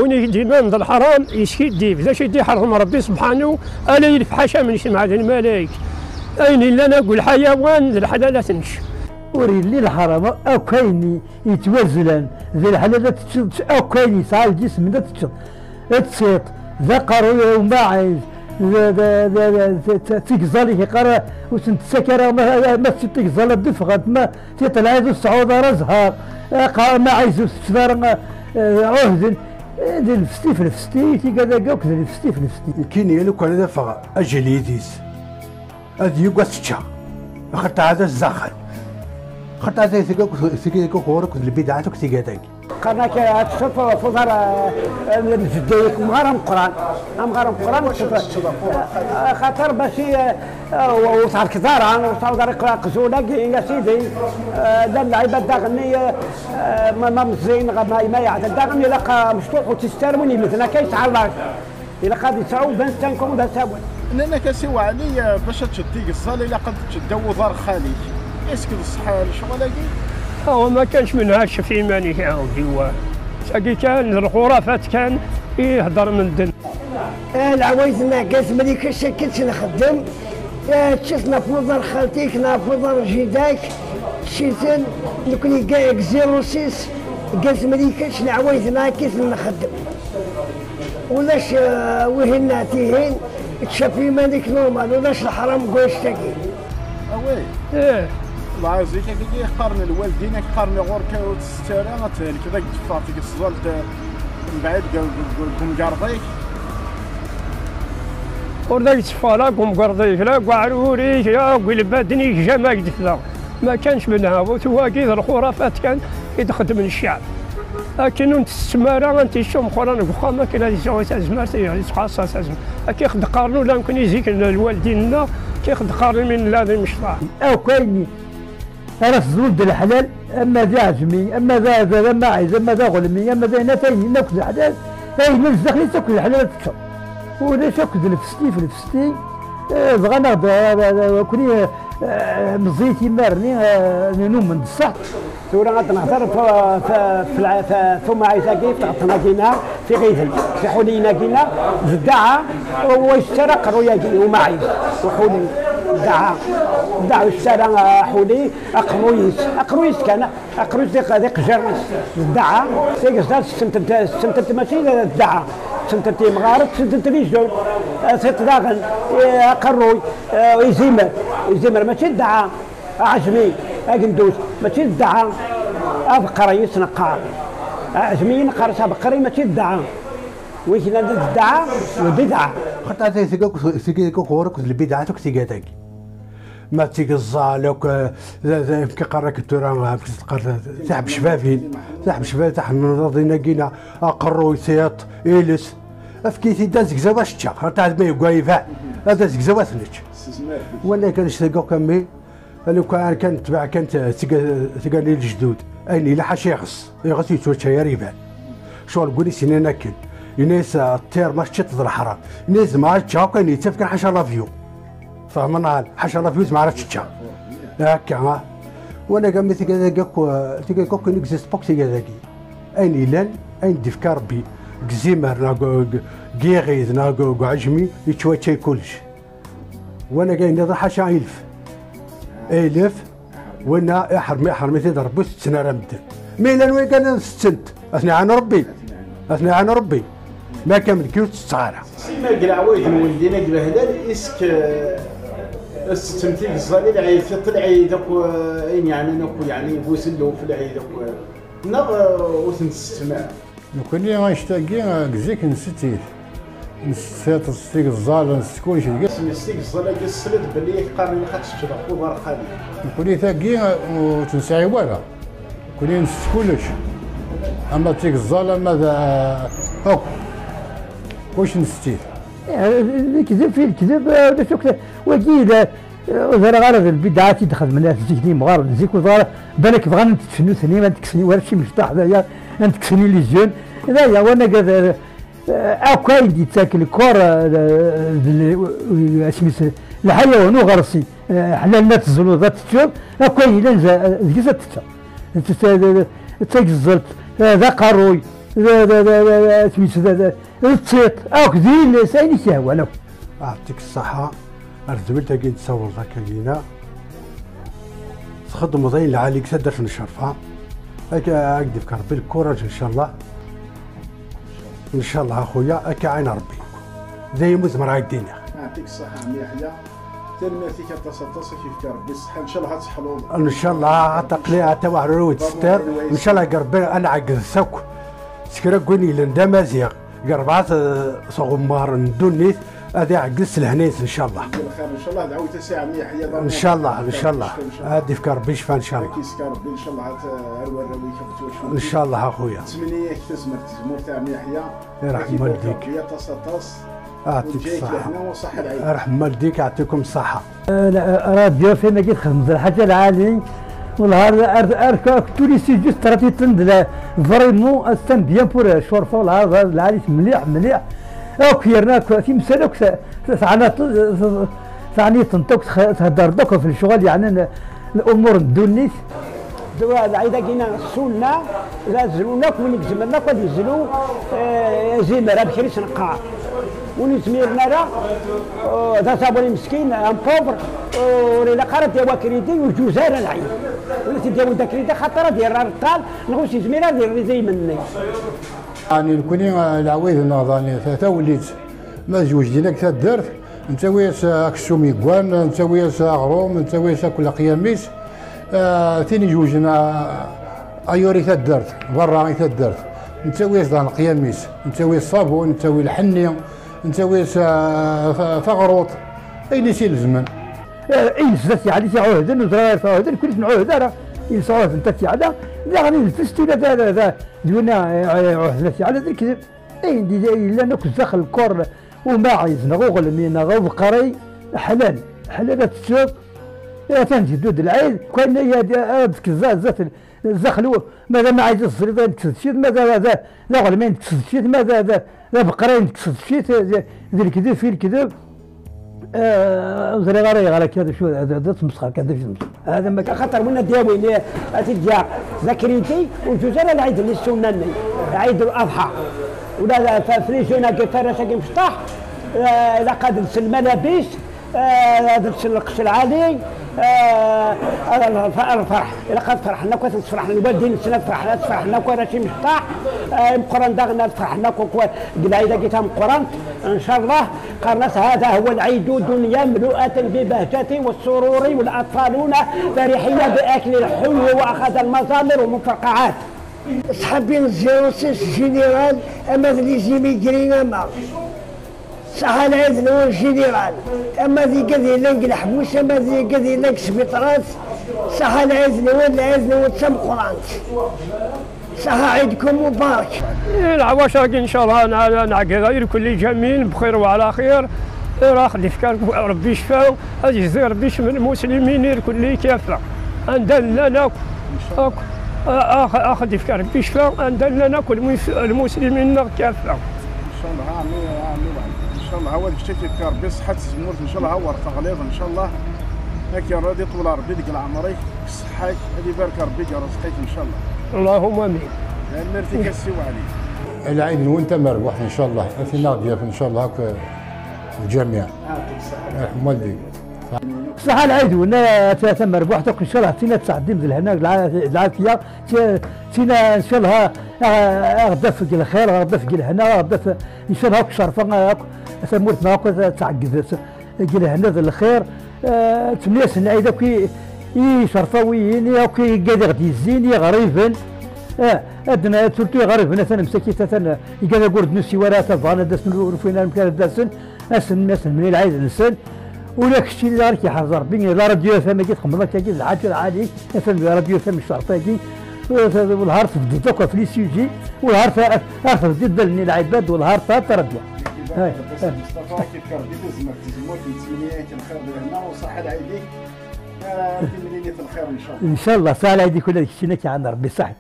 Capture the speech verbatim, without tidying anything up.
Win i d-iman d lḥaram, yeskiddib. D acu i d-iḥerrem Ṛebbi subḥanu? Ala ilef ḥaca min icemɛen lmalayek. Ayen illan akk lḥayawan d leḥlalat-nnes. Ur yelli lḥaram akk ayen yettwazlan d leḥlal ad tettuḍ, akk ayen yesɛa lǧisem ad tettuḍ. Ad tessiḍ d aqerruy umaɛiz, d, d, d, d, d, d tigeẓẓal-ik iqqar ur sent-ttak ara, ma, ma tettiḍ tigeẓẓal ad d-ffɣent, ma tiṭ lɛid ur tesɛuḍ ara zzher, aqa-, amaɛiz ur teččeḍ ara, eh, ɛuhden. Eh, d lfesti f lfesti, tigad-agi akk d lfesti f lfesti. Nekkini lukan ad afeɣ ajel yid-s, ad yug ad t-ččeɣ. Axaṭer ɛad as-zzaxel. Axaṭer ɛad tigi akk, tigi akk ɣur-k d lbidɛat akk tigad-agi. Qqaren-ak ad teččeḍ f uḍar, eh, n zzeddi-k, amɣar ameqqran. Amɣar ameqqran, axaṭer bac i, eh, ur tɛerkeḍ ara, ur tɛawed ara aqzun-agi, a sidi. Eh, llan lɛibad daɣen i, eh, eh, ma, ma meẓẓiyen, neɣ ma, ma yeɛdel daɣen, ilaq, eh, amecṭuḥ ur t-yestar win imetlen akka yesɛa ṛṛay. Ilaq ad yesɛu vingt-cinq ans d asawen. Nnan-ak a Si Waɛli, eh, bac ad teččeḍ tigeẓẓal, ilaq ad teččeḍ ddaw uḍar xali-k. Est-ce que d ṣṣeḥ lecɣal-agi? Awa, ma kanx menɛac ɣef yiman-ik, a ugiwa. Sagi kan, d lxurafat kan i ihedder medden. Eh, leɛwayed n Ɛeggaz Malika, akken tt-nxeddem. Eh, ččet neɣ ɣef uḍar xalti-k, neɣ ɣef uḍar jida-k, ččiten, nekni ga-, deg zéro six, Ɛeggaz Malika, leɛwayed n Ɛeggaz nxeddem. Ulac, eh, wihin neɣ tihin, tcaf iman-ik normal, ulac leḥram deg wannect-agi. Awi. Eh. Lɛazik-agi i qqaren lwaldin, ak qqaren ɣur-k ur tett ara, ad thelkeḍ, ad k-d-teffeɣ tgeẓẓalt, eh, mbeɛd deg, deg, deg umgerḍ-ik. Ur d ak-teffeɣ la deg umgerḍ-ik, la deg uɛrur-ik, la deg ilbaden-ik, jamais ak-d-teffeɣ. Ma kanx menɛa, wagi d lxurafat kan i d-xeddmen cceɛb. Akken ur ntettem ara, anti yečča umqran deg uxxam, akken ad yesɛu tazmert, ad yesɛu tazmert. Akken i ɣ-d-qqaren ula nekni zik n lwaldin-nneɣ, akken i ɣ-d-qqaren mi nella d imecṭaḥ. Akk ayen ara teẓruḍ d leḥlal, ama d aɛejmi, ama d aɛdad, ama aɛiz, ama d aɣelmi, ama d ayen, ata ayen akk d leḥlal, ayen n zdaxel-is akk d leḥlal ad teččeḍ. Ulac akk d lfesti f lfesti, eh, bɣan ad, eh, eh, akni, eh, meẓẓiyit imar-nni, eh, numen d ṣṣeḥ. Tura ad nehder f, f, f, f, f umaɛiz-agi, f tɣeṭṭen-agi-na, f iɣiden, f iḥuliyen-agi-na, d ddaɛa, ur yessettu ara aqerruy-agi, umaɛiz, uḥuli, ddaɛa, ddaɛa ur yessettu ara, eh, aḥuli, aqerruy-is, aqerruy-is kan, aqerruy-is d iq-, d iqejjiren-is, d ddaɛa, tigeẓẓal tettent-, tettent-, mačči d ddaɛa, tettent-, imɣaren, tettent-, les jeunes, eh, tiṭ daɣen, eh, aqerruy, eh, izimer, izimer mačči d ddaɛa. Aɛejmi, agenduz, mačči d ddaɛa. Abeqri i s-neqqar. Aɛejmi i neqqar-as abeqri, mačči d ddaɛa. Wi yellan d ddaɛa, d bidɛa. Xaṭer tagi akk, tagi akk ɣur-k d lbidɛat akk tigad-agi. Ma d tigeẓẓal akk, d, d, amek iqqar-ak tura, amek teqqar, tiḥbecbabin, tiḥbecbabin, tiḥnenḍaḍin-agi-na, aqerruy, tiṭ, iles. Efk-it-id d azegzaw ad s-ččeɣ, xaṭer ma yegwa iban, d azegzaw ad t-nečč. Wanag annect-agi akk a mmi, lukan kan netbeɛ kan t-, tga-, tgani lejdud, ayen yella ḥaca iɣes, iɣes ur yettwačča ara iban. Ccɣel n win i s-yennan akken, yenna-yas, "Ah, ṭṭir ma teččiḍ d leḥram." Yenna-yas, "Zemreɣ ad ččeɣ akk ayen yettaf kan ḥaca l'avion." Fehmeɣ neɣ ḥaca l'avion zemreɣ ad tt-ččeɣ. Akka, ah. Wanag a mmi tigad-agi akk, tigad akk n'existe pas tigad-agi. Ayen yellan, ayen d-ifka Rebbi, deg zimer, neɣ deg, deg, deg iɣid, neɣ deg, deg uɛejmi, yettwačča kullec. Wanag ayen nniḍen ḥaca ilef. Ilef, winna iḥrem, iḥrem-it-id Rebbi, ur tetten ara medden. Mi llan wigad ad tetten-t, ad ten-iɛan Rebbi. Ad ten-iɛan Rebbi. Ma akka melki ur tetteɣ ara. Si ma deg leɛwayed n weldin, a lehlal, isk, eh, ad tettem tigeẓẓal i lɛid, tiṭ lɛid, akk, eh, ayen yeɛnan akk, yeɛni, bu selluf lɛid akk, eh, neɣ, eh, ur ten-tettem ara? Nekkni annect-agi, eh, deg zik nsett-it. Nsett tiṭ, nsett tigeẓẓal, nsett kullec. Nsett tigeẓẓal-agi, tesliḍ belli ak-qqaren ilaq ad teččeḍ ɣef uḍar xali. Nekkni tagi, eh, ur tt-nesɛi wara. Nekkni nsett kullec. Ama d tigeẓẓal, ama d, eh, akk. Kullec nsett-it. Eh, lekdeb fi lekdeb, eh, ulac akk, wagi yella, eh, ur ẓriɣ ara d lbidɛa i d-xedmen at zik d imɣaren. Zik ur ẓriɣ ara, balak bɣan ad tekksen nutni, ad tekksen i warrac imecṭaḥ d aya, ad tekksen illusion. D aya, wanag ad, eh, akk ayen d-yettak lkor, eh, d, d, asmi-s, lḥayawan uɣersi, eh, ḥlal ma tezluḍ ad teččeḍ, akk ayen yellan z-, deg-s ad teččeḍ. D, d, d, d tageẓẓalt, eh, d aqerruy, d, d, d, d, d, d, d, d, d tsiṭ, akk d yiles, ayen i k-yehwan akk. Ɛṭik ṣṣaḥa, ar tezwilt-agi i d-tessawleḍ akka yina. Txeddmeḍ ayen lɛali deg taddart n Ccerfa. Akka, ad k-d-ifk Rebbi lkuraj, ncallah. Ncallah, a xuya, akka ɛin Rebbi. D ayen umi zemreɣ ad k-d-iniɣ. Ɛṭik ṣṣaḥa, a Ɛemmi Yeḥya. Tanemmirt-ik aṭas, aṭas, ad k-ifk Rebbi ṣṣeḥḥa. Ncallah ad teḥluḍ. Ncallah, ad taqli, ad tawi aḥruru yettseṭṭir. Ncallah, Rebbi ad nɛegged akk. S kra n win yellan d amaziɣ, deg rebɛa, eh, tɣemmar n ddunit, ad iɛeggez s lehna-is, ncallah. Lxir, ncallah, dɛawet-as i Ɛemmi Yeḥya d Ncallah, ncallah. Ad ifk Rebbi ccfa, ncallah. Ad k-iska Rebbi, ncallah, ad, ar warraw-ik, ad ttwacnun. Ncallah, a xuya. Nettmenni-ak tazmert, tazmert a Ɛemmi Yeḥya. Irḥem waldik. Aṭas, aṭas. Ɛṭik ṣṣaḥa. Irḥem waldik, ɛṭikum ṣṣaḥa. Euh, la, euh, radio fm-agi txedmeḍ lḥaǧa lɛali. Wellah, ar, ar, ar, ar, tous les sujets traité-ten de la, vraiment, c'est bien pour, euh, Ccerfa, wellah, lɛali-t mliḥ, mliḥ. Akk yerna akk timsal akk ta-, ta-, teɛna-, teɛniḍ-tent akk, tx-, theddreḍ akk ɣef lecɣal, yeɛnan lumuṛ n ddunit. D wa lɛid-agi-nneɣ, ssunna, d azrun akk, win izemren akk ad yezlu, eh, azimer, amek i s-neqqar. Win ur yezmiren ara, eh, d aẓawali meskin, un pauvre, eh, ur ilaq ara ad d-yawi akridi, ur yeǧǧuz ara lɛid. Ur t-id-yawi d akridi, axaṭer ad yerr areṭṭal, neɣ ur s-yezmir ara ad yerr idrimen-nni. Ɛni nekni, eh, lɛawid-nneɣ, daɣen, ta-, tawellit, ma zewǧen akk taddart, nettawi-as aksum yeggan, nettawi-as aɣrum, nettawi-as akk leqyam-is. Ah, tin izewjen, ah, ayyur i taddart, berra i taddart, nettawi-as daɣen leqyam-is, nettawi ṣṣabun, nettawi lḥenni, nettawi-as, ah, ta-, taɣruḍt, ayen i s-ilezmen. Eh, iles d at yeɛli tiɛuhden, ur ẓriɣ ara tiɛuhden, kullec nɛuhed ara. Iles ɛuhden d at yeɛla, daɣen iles ula d, d, d, d win, eh, ɛuhden at yeɛla d lekdeb. Ayen d-, yellan akk zdaxel lkor, umaɛiz neɣ uɣelmi neɣ ubeqri, ḥlal, ḥlal ad tettuḍ. Atan teddu-d lɛid, kan ad, ad tekkeḍ zdat, zdaxel u-, ma d amaɛiz i teẓriḍ ad tekkseḍ cit, ma d, d, d aɣelmi ad tekkseḍ cit, ma d, d, d abeqri ad tekkseḍ cit, d, d lekdeb fi lekdeb. Eh, ur ẓriɣ ara yeɣra kan d acu, d, d, d tmesxer kan d acu tmesxer. Hada ma Axaṭer win ad d-yawin, eh, ad t-id-yaɣ d akridi, ur yeǧǧuz ara lɛid-nni ssunna-nni, Ɛid Laḍḥa. Ula d, f-, f-, les jeunes-agi, f-, arrac-agi mecṭaḥ, eh, ilaq ad lsen lmalabis, eh, ad lsen lqecc lɛali, eh, ad lfer-, ad lferḥ. Ilaq ad ferḥen akk, ad sferḥen lwaldin-nsen, ad ferḥen, ad sferḥen akk arrac imecṭaḥ, eh, imeqqran daɣen ad ferḥen akk, akk deg lɛid-agi tameqqrant, ncallah. Qqaren-as: هذا هو العيد، دنيا ملوءة بالبهجة والسرور والأطفالون فرحين بأكل الحلو وأخذ المزامر ومفرقعات. Ṣṣḥabi n zéro six général, ama d les immigrés, ama. Ṣaḥa lɛid-nwen général. Ama d igad yellan deg leḥbus, ama d igad yellan deg sbiṭarat. Ṣaḥa lɛid-nwen, lɛid-nwen d tameqqrant. Ṣaḥa, Ɛid-kum Mubarak. إيه، العواشر إن شاء الله نع-، نعقد غير كل جميل بخير وعلى خير. إيه، راح ديفكار ربي شفاء، هذه يزيد ربي شفاء المسلمين غير كل كافة. عندنا لنا أك-، أك-، أخ، أخ ديفكار ربي شفاء، عندنا لنا كل مس-، المسلمين كافة. إن شاء الله، آمين، آمين. إن شاء الله، هو ديك الشيء كيفكار ربي صحة الزمورت، إن شاء الله، هو رفع غليظ، إن شاء الله. هاك يا رادي طول ربي ديك العمري. Ṣṣeḥḥa-k, ad ibarek Ṛebbi deg rrezq-ik, ncallah. اللهم آمين. Tanemmirt-ik a Ssi Waɛli. Lɛid-nwen tamerbuḥt, ncallah. Ad t-in-aɣ-d-yaf, ncallah, akk lǧamiɛ. Iṛḥem walideyk. Ṣṣeḥḥa lɛid-nwen, a, ta-, tamerbuḥt akk, ncallah, tin ad tɛeddim d lehna, d lɛa-, d lɛafiya, ti-, tin, ncallah, a, a, aɣ-d-taf deg lxir, aɣ-d-taf deg lehna, aɣ-d-taf, ncallah, akk ccerfa, akk tamurt-nneɣ akk ad tɛegged. Deg lehna d lxir, eh, ttmyasen lɛid akk i, i icerfawiyen, i akk i igad i ɣ-d-yezzin, i iɣriben. Eh, ad n-, surtout iɣriben, atan msakit, atan igad ur d-nusi wara, atan bɣan ad d-asen, ur ufin ara amek ara d-asen. Asen, asen mli lɛid-nsen. Ula keččini, ar k-iḥrez Rebbi, la radio F M-agi txedmeḍ akkagi d lḥaǧa lɛali, atan la radio F M n ccerf-agi. Wellah ar tebduḍ akk ɣef les sujets, wellah ar t-, ar tebdiḍ d allen n lɛibad, wellah ar t-, ar tṛebya. Mustafa, kif Rebbi tazmert, tazmert, nettmenni-ak lxir d lehna u ṣaḥḥa lɛid-ik. Ah, timlilit lxir, ncallah. Ncallah, ṣaḥḥa lɛid-ik ula d keččini, ad k-iɛan Rebbi, ṣaḥit.